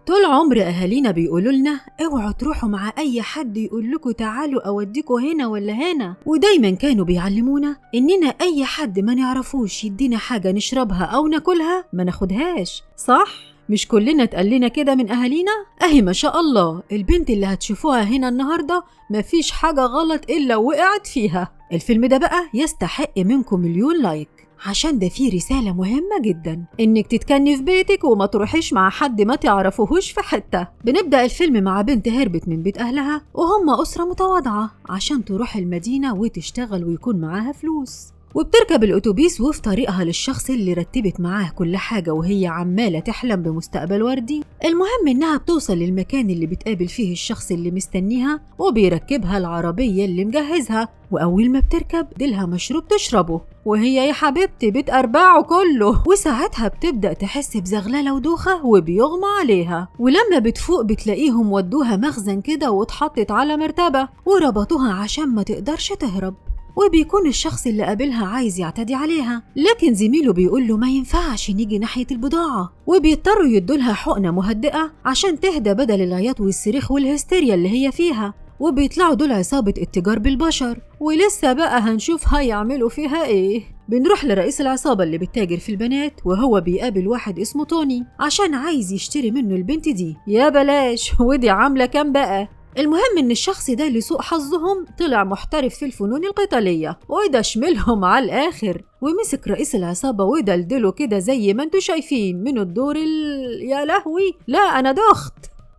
طول عمر اهالينا بيقولوا لنا اوعوا تروحوا مع اي حد يقول لكم تعالوا اوديكوا هنا ولا هنا، ودايما كانوا بيعلمونا اننا اي حد ما نعرفوش يدينا حاجة نشربها او ناكلها ما ناخدهاش، صح؟ مش كلنا اتقال لنا كده من اهالينا؟ اهي ما شاء الله البنت اللي هتشوفوها هنا النهارده مفيش حاجة غلط الا وقعت فيها. الفيلم ده بقى يستحق منكم 1,000,000 like، عشان ده فيه رسالة مهمة جدا، انك تتكني في بيتك وما تروحيش مع حد ما تعرفوهوش في حتة. بنبدأ الفيلم مع بنت هربت من بيت اهلها وهم اسرة متواضعة عشان تروح المدينة وتشتغل ويكون معاها فلوس، وبتركب الأتوبيس وفي طريقها للشخص اللي رتبت معاه كل حاجة وهي عمالة تحلم بمستقبل وردي. المهم إنها بتوصل للمكان اللي بتقابل فيه الشخص اللي مستنيها وبيركبها العربية اللي مجهزها، وأول ما بتركب ديلها مشروب تشربه وهي يا حبيبتي بتأربعه كله، وساعتها بتبدأ تحس بزغللة ودوخة وبيغمى عليها. ولما بتفوق بتلاقيهم ودوها مخزن كده واتحطت على مرتبة وربطوها عشان ما تقدرش تهرب، وبيكون الشخص اللي قابلها عايز يعتدي عليها، لكن زميله بيقول له ما ينفعش نيجي ناحية البضاعة، وبيضطروا يدولها حقنة مهدئة عشان تهدى بدل العياط والصريخ والهستيريا اللي هي فيها. وبيطلعوا دول عصابة التجار بالبشر، ولسه بقى هنشوف هيعملوا فيها ايه. بنروح لرئيس العصابة اللي بتتاجر في البنات، وهو بيقابل واحد اسمه توني عشان عايز يشتري منه البنت دي. يا بلاش، ودي عاملة كام بقى؟ المهم ان الشخص ده لسوء حظهم طلع محترف في الفنون القتالية وده شملهم على الآخر، ومسك رئيس العصابة ودلدله كده زي ما انتوا شايفين من الدور يا لهوي، لا أنا دخت.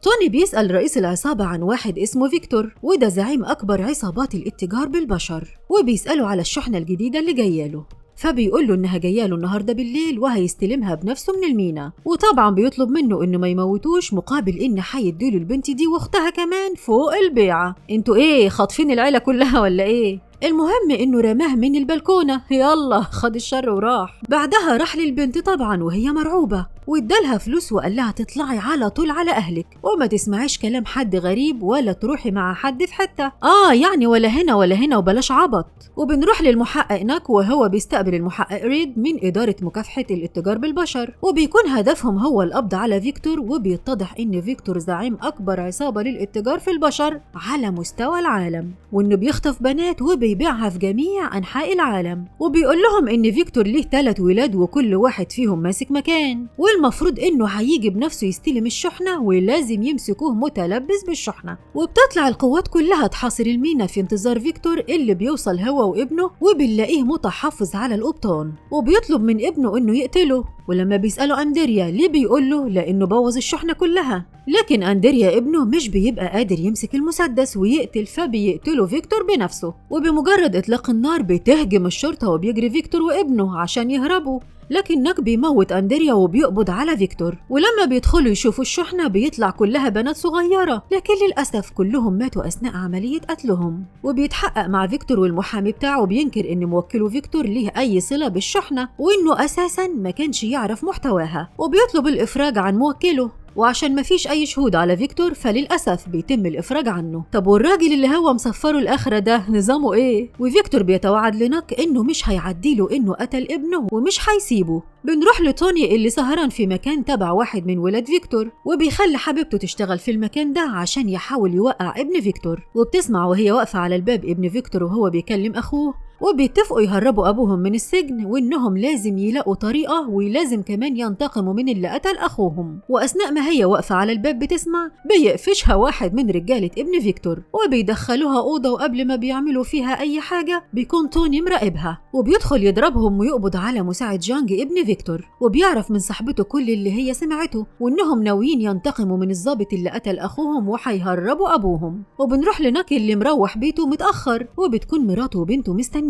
توني بيسأل رئيس العصابة عن واحد اسمه فيكتور، وده زعيم أكبر عصابات الاتجار بالبشر، وبيسأله على الشحنة الجديدة اللي جاياله، فبيقول له إنها جاياله النهارده بالليل وهيستلمها بنفسه من المينا، وطبعا بيطلب منه إنه ما يموتوش مقابل إن هيديله البنت دي وأختها كمان فوق البيعة. انتوا إيه خاطفين العيلة كلها ولا إيه؟ المهم إنه رماه من البلكونة، يلا خد الشر وراح. بعدها راح للبنت طبعا وهي مرعوبة، وادالها فلوس وقال لها تطلعي على طول على أهلك وما تسمعيش كلام حد غريب ولا تروحي مع حد في حتة، يعني ولا هنا ولا هنا وبلاش عبط. وبنروح للمحقق ناك وهو بيستقبل المحقق ريد من إدارة مكافحة الاتجار بالبشر، وبيكون هدفهم هو القبض على فيكتور، وبيتضح إن فيكتور زعيم أكبر عصابة للاتجار في البشر على مستوى العالم، وإنه بيخطف بنات وبيبيعها في جميع أنحاء العالم. وبيقول لهم إن فيكتور ليه 3 ولاد وكل واحد فيهم ماسك مكان، والمفروض إنه هيجي بنفسه يستلم الشحنة ولازم يمسكوه متلبس بالشحنة. وبتطلع القوات كلها تحاصر المينا في انتظار فيكتور اللي بيوصل هو وابنه، وبنلاقيه متحفظ على القبطان وبيطلب من ابنه إنه يقتله. ولما بيسأله أندريا ليه بيقول له لأنه بوظ الشحنة كلها، لكن أندريا ابنه مش بيبقى قادر يمسك المسدس ويقتل، فبيقتله فيكتور بنفسه. وبمجرد إطلاق النار بتهجم الشرطة وبيجري فيكتور وابنه عشان يهربوا، لكن ناك بيموت أندريا وبيقبض على فيكتور. ولما بيدخلوا يشوفوا الشحنة بيطلع كلها بنات صغيرة، لكن للأسف كلهم ماتوا أثناء عملية قتلهم. وبيتحقق مع فيكتور والمحامي بتاعه بينكر إن موكله فيكتور ليه أي صلة بالشحنة وإنه أساساً ما كانش يعرف محتواها، وبيطلب الإفراج عن موكله. وعشان مفيش أي شهود على فيكتور فللأسف بيتم الإفراج عنه. طب والراجل اللي هو مصفره الآخرة ده نظامه إيه؟ وفيكتور بيتوعد لناك إنه مش هيعديله إنه قتل ابنه ومش هيسيبه. بنروح لتوني اللي سهران في مكان تبع واحد من ولاد فيكتور، وبيخلي حبيبته تشتغل في المكان ده عشان يحاول يوقع ابن فيكتور. وبتسمع وهي واقفة على الباب ابن فيكتور وهو بيكلم أخوه، وبيتفقوا يهربوا أبوهم من السجن وإنهم لازم يلاقوا طريقة ولازم كمان ينتقموا من اللي قتل أخوهم. وأثناء ما هي واقفة على الباب بتسمع بيقفشها واحد من رجالة ابن فيكتور وبيدخلوها أوضة، وقبل ما بيعملوا فيها أي حاجة بيكون توني مراقبها وبيدخل يضربهم ويقبض على مساعد جانج ابن فيكتور، وبيعرف من صاحبته كل اللي هي سمعته وإنهم ناويين ينتقموا من الضابط اللي قتل أخوهم وهيهربوا أبوهم. وبنروح لناكي اللي مروح بيته متأخر، وبتكون مراته وبنته مستنيينه،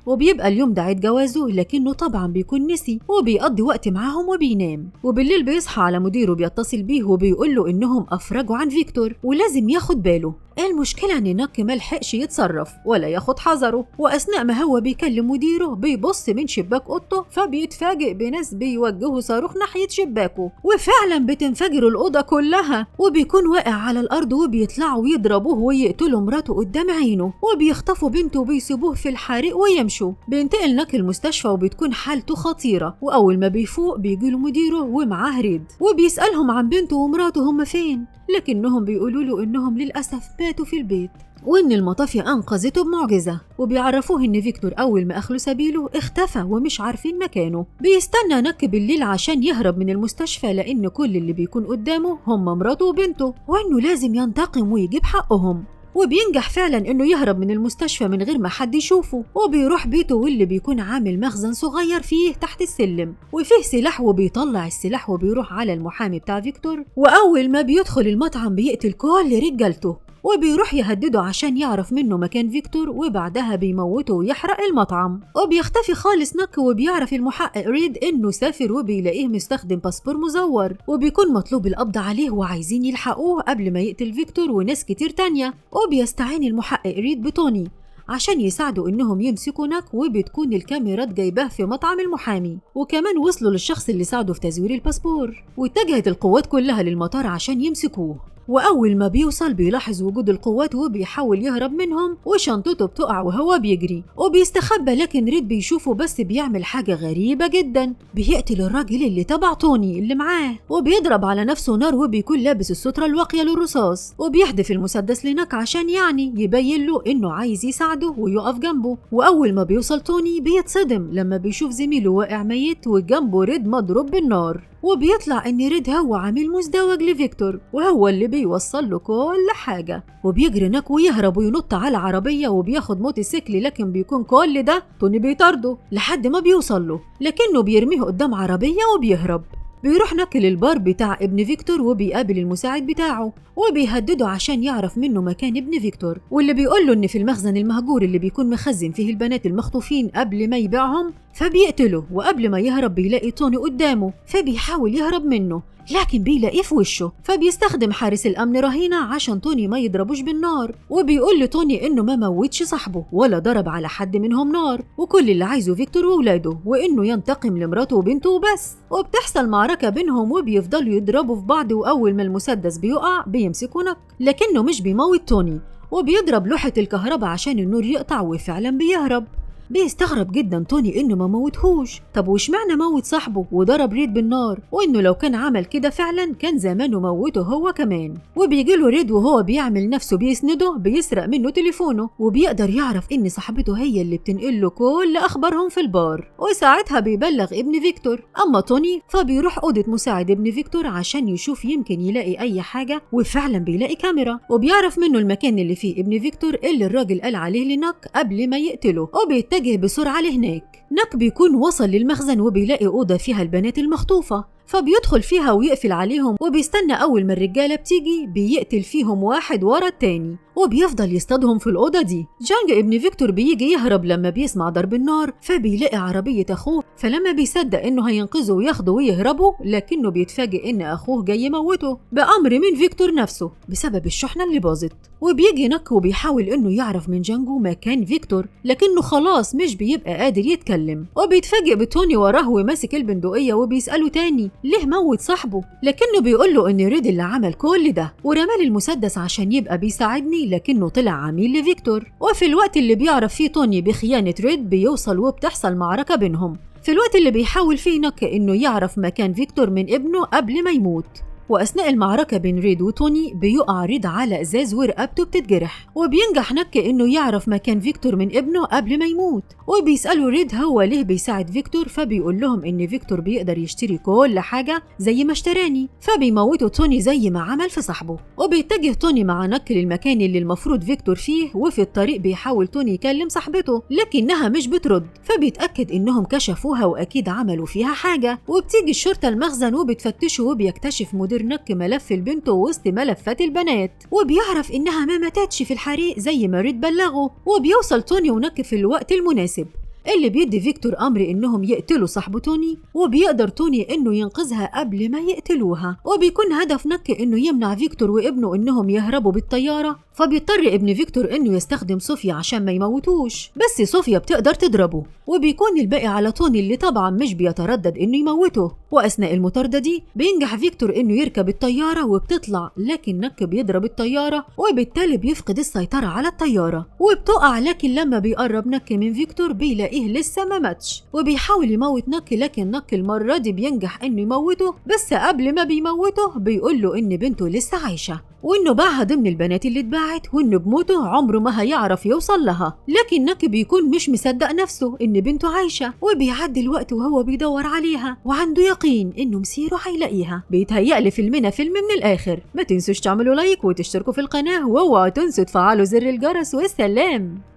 وبيبقى اليوم ده عيد جوازه لكنه طبعا بيكون نسي وبيقضي وقت معاهم وبينام. وبالليل بيصحى على مديره بيتصل بيه وبيقول له انهم افرجوا عن فيكتور ولازم ياخد باله. المشكلة ان ناك ملحقش يتصرف ولا ياخد حذره، واثناء ما هو بيكلم مديره بيبص من شباك اوضته فبيتفاجئ بناس بيوجهوا صاروخ ناحية شباكه، وفعلا بتنفجر الأوضة كلها وبيكون واقع على الأرض، وبيطلعوا يضربوه ويقتلوا مراته قدام عينه وبيخطفوا بنته وبيسيبوه في الحريق ويمشوا. وبيمشوا. بينتقل نك المستشفى وبتكون حالته خطيرة، وأول ما بيفوق بيجيله مديره ومعاه ريد وبيسألهم عن بنته ومراته هم فين، لكنهم بيقولوا له إنهم للأسف ماتوا في البيت وإن المطافي أنقذته بمعجزة، وبيعرفوه إن فيكتور أول ما أخلوا سبيله اختفى ومش عارفين مكانه. بيستنى نك بالليل عشان يهرب من المستشفى لأن كل اللي بيكون قدامه هم مراته وبنته، وإنه لازم ينتقم ويجيب حقهم. وبينجح فعلا إنه يهرب من المستشفى من غير ما حد يشوفه، وبيروح بيته واللي بيكون عامل مخزن صغير فيه تحت السلم وفيه سلاح، وبيطلع السلاح وبيروح على المحامي بتاع فيكتور، وأول ما بيدخل المطعم بيقتل كل رجالته وبيروح يهدده عشان يعرف منه مكان فيكتور، وبعدها بيموته ويحرق المطعم. وبيختفي خالص نك، وبيعرف المحقق ريد انه سافر وبيلاقيه مستخدم باسبور مزور، وبيكون مطلوب القبض عليه وعايزين يلحقوه قبل ما يقتل فيكتور وناس كتير تانية. وبيستعين المحقق ريد بتوني عشان يساعدوا انهم يمسكوا نك، وبتكون الكاميرات جايباه في مطعم المحامي، وكمان وصلوا للشخص اللي ساعده في تزوير الباسبور. واتجهت القوات كلها للمطار عشان يمسكوه، وأول ما بيوصل بيلاحظ وجود القوات وبيحاول يهرب منهم، وشنطته بتقع وهو بيجري وبيستخبى، لكن ريد بيشوفه بس بيعمل حاجة غريبة جدا، بيقتل الراجل اللي تبع توني اللي معاه وبيضرب على نفسه نار، وبيكون لابس السترة الواقية للرصاص، وبيحدف المسدس لنك عشان يعني يبين له إنه عايز يساعده ويقف جنبه. وأول ما بيوصل توني بيتصدم لما بيشوف زميله واقع ميت وجنبه ريد مضروب بالنار، وبيطلع ان ريد هو عميل مزدوج لفيكتور وهو اللي بيوصل له كل حاجة. وبيجري نك ويهرب وينط على عربية وبياخد موتوسيكل، لكن بيكون كل ده توني بيطارده لحد ما بيوصل له، لكنه بيرميه قدام عربية وبيهرب. بيروح نك للبار بتاع ابن فيكتور وبيقابل المساعد بتاعه وبيهدده عشان يعرف منه مكان ابن فيكتور، واللي بيقول له ان في المخزن المهجور اللي بيكون مخزن فيه البنات المخطوفين قبل ما يبيعهم، فبيقتله. وقبل ما يهرب بيلاقي توني قدامه فبيحاول يهرب منه، لكن بيلاقيه في وشه، فبيستخدم حارس الأمن رهينة عشان توني ما يضربوش بالنار، وبيقول لتوني إنه ما موتش صاحبه ولا ضرب على حد منهم نار، وكل اللي عايزه فيكتور وولاده وإنه ينتقم لمراته وبنته وبس. وبتحصل معركة بينهم وبيفضلوا يضربوا في بعض، وأول ما المسدس بيقع بيمسكوا نك، لكنه مش بيموت توني، وبيضرب لوحة الكهرباء عشان النور يقطع، وفعلا بيهرب. بيستغرب جدا توني انه ما موتهوش، طب وش معنى موت صاحبه وضرب ريد بالنار، وانه لو كان عمل كده فعلا كان زمانه موته هو كمان. وبيجي له ريد وهو بيعمل نفسه بيسنده، بيسرق منه تليفونه، وبيقدر يعرف ان صاحبته هي اللي بتنقل له كل اخبارهم في البار، وساعتها بيبلغ ابن فيكتور. اما توني فبيروح اوضة مساعد ابن فيكتور عشان يشوف يمكن يلاقي اي حاجة، وفعلا بيلاقي كاميرا، وبيعرف منه المكان اللي فيه ابن فيكتور اللي الراجل قال عليه لنك قبل ما يقتله، وبيتجه بسرعة لهناك. نك بيكون وصل للمخزن وبيلاقي أوضة فيها البنات المخطوفة، فبيدخل فيها ويقفل عليهم، وبيستنى أول ما الرجالة بتيجي بيقتل فيهم واحد ورا التاني، وبيفضل يصطادهم في الأوضة دي. جانج ابن فيكتور بيجي يهرب لما بيسمع ضرب النار، فبيلاقي عربية أخوه، فلما بيصدق إنه هينقذه وياخده ويهربه، لكنه بيتفاجئ إن أخوه جاي يموته بأمر من فيكتور نفسه بسبب الشحنة اللي باظت. وبيجي نك وبيحاول إنه يعرف من جانجو مكان فيكتور، لكنه خلاص مش بيبقى قادر يتكلم، وبيتفاجئ بتوني وراه وماسك البندقية، وبيسأله تاني ليه موت صاحبه، لكنه بيقول له إن ريد اللي عمل كل ده ورمال المسدس عشان يبقى بيساعدني، لكنه طلع عميل لفيكتور. وفي الوقت اللي بيعرف فيه توني بخيانة ريد بيوصل وبتحصل معركة بينهم، في الوقت اللي بيحاول فيه نك إنه يعرف مكان فيكتور من ابنه قبل ما يموت. وأثناء المعركة بين ريد وتوني بيقع ريد على إزاز ورقبته بتتجرح، وبينجح نك إنه يعرف مكان فيكتور من ابنه قبل ما يموت، وبيسأله ريد هو ليه بيساعد فيكتور، فبيقول لهم إن فيكتور بيقدر يشتري كل حاجة زي ما اشتراني، فبيموتوا توني زي ما عمل في صاحبه. وبيتجه توني مع نك للمكان اللي المفروض فيكتور فيه، وفي الطريق بيحاول توني يكلم صاحبته لكنها مش بترد، فبيتأكد إنهم كشفوها وأكيد عملوا فيها حاجة. وبتيجي الشرطة المخزن وبتفتشه، وبيكتشف مدير نك ملف البنت وسط ملفات البنات، وبيعرف إنها ما ماتتش في الحريق زي ما ريد بلغه. وبيوصل توني ونك في الوقت المناسب اللي بيدي فيكتور أمر إنهم يقتلوا صاحبه توني، وبيقدر توني إنه ينقذها قبل ما يقتلوها. وبيكون هدف نك إنه يمنع فيكتور وابنه إنهم يهربوا بالطيارة، فبيضطر ابن فيكتور إنه يستخدم صوفيا عشان ما يموتوش، بس صوفيا بتقدر تضربه، وبيكون الباقي على توني اللي طبعا مش بيتردد إنه يموته. واثناء المطارده دي بينجح فيكتور انه يركب الطيارة وبتطلع، لكن نك بيضرب الطيارة وبالتالي بيفقد السيطرة على الطيارة وبتقع. لكن لما بيقرب نك من فيكتور بيلاقيه لسه ما ماتش، وبيحاول يموت نك، لكن نك المرة دي بينجح انه يموته، بس قبل ما بيموته بيقول له ان بنته لسه عايشه وانه باعها ضمن البنات اللي اتباعت، وانه بموته عمره ما هيعرف يوصل لها. لكن نك بيكون مش مصدق نفسه ان بنته عايشه، وبيعدي الوقت وهو بيدور عليها وعنده يقين انه مسيره هيلاقيها. بيتهيأ لي فيلمنا فيلم من الاخر. ما تنسوش تعملوا like وتشتركوا في القناة، واوعوا تنسوا تفعلوا زر الجرس، والسلام.